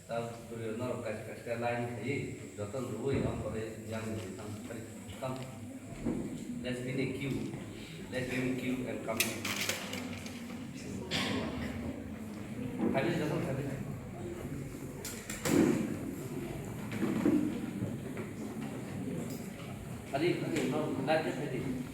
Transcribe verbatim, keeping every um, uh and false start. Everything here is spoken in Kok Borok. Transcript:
Ta bwrwi norok kaisa kaisa line khaiwi joto rwui, aboni pore yang rwui thang. Come. Let's be in a queue. Let's be in queue and come. Khaiwi joto khaiwi. Ari, ari, no, line khe khaidi.